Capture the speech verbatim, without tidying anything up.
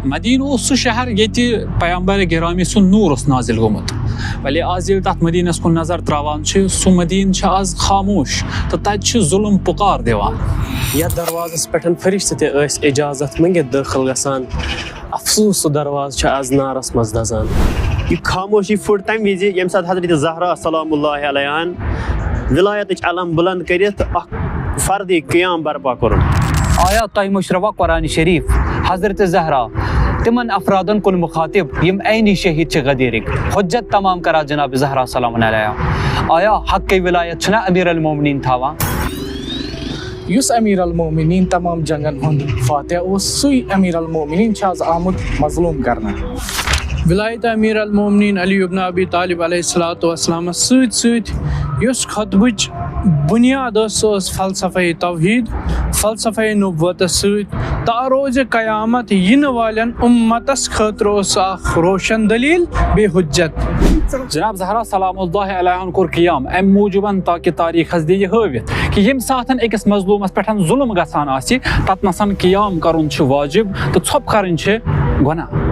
Medina اوس سُہ شہر ییٚتہِ پیغمبر گرامی سُنٛد نوٗر اوس نازل گوٚمُت۔ ولی آز ییٚلہِ تَتھ مدیٖنَس کُن نظر ترٛاوان چھِ، سُہ مدیٖنہٕ چھُ آز خاموش تہٕ تَتہِ چھِ ظُلم پُکار دِوان۔ یَتھ دروازَس پٮ۪ٹھ فرشتہٕ تہِ ٲسۍ اجازت منٛگِتھ دٲخل گژھان، افسوس، سُہ دروازٕ چھُ آز نارَس منٛز دَزان۔ یہِ خاموشی پھٔٹ تَمہِ وِزِ، ییٚمہِ ساتہٕ حضرت زہرا سلام اللہ علیہَن ولایتٕچ علم بلند کٔرِتھ اکھ فردی قیام برپا کوٚرُن۔ آیا تۄہہِ مٔشروا قرآن شریف، حضرت زہرا، تِمن افرادن کُن مخاطب یِم عینی شہید چھِ غدیرٕکۍ، حجت تمام کران جناب زہرا سلام علیہا؟ آیا حق ولایت چھُنہ امیر المومنین تھاوان؟ یُس امیر المومنین تمام جنگن ہُنٛد فاتح اوس، سُے امیر المومنین چھُ آز آمُت مظلوم کرنہٕ۔ ولایت امیر المومنین علی ابن ابی طالب علیہ الصلوۃ والسلامس سۭتۍ سۭتۍ یُس خطبٕچ بنیاد ٲس، سُہ ٲس فلسفہ توحید، فلسفہ نبوتس سۭتۍ تہٕ روز قیامت یِنہٕ والٮ۪ن امتس خٲطرٕ اوس سُہ اکھ روشن دلیل بیٚیہِ حجت۔ جناب زہرا سلام اللہ علیہَن کوٚر قیام امہِ موٗجوٗبَن تاکہِ تاریخس دِ یہِ ہٲوِتھ کہِ ییٚمہِ ساتہٕ أکِس مظلوٗمس پٮ۪ٹھ ظُلم گژھان آسہِ، تتنَسَن قیام کرُن چھُ واجب تہٕ ژھۄپہٕ کرٕنۍ چھِ گۄناہ۔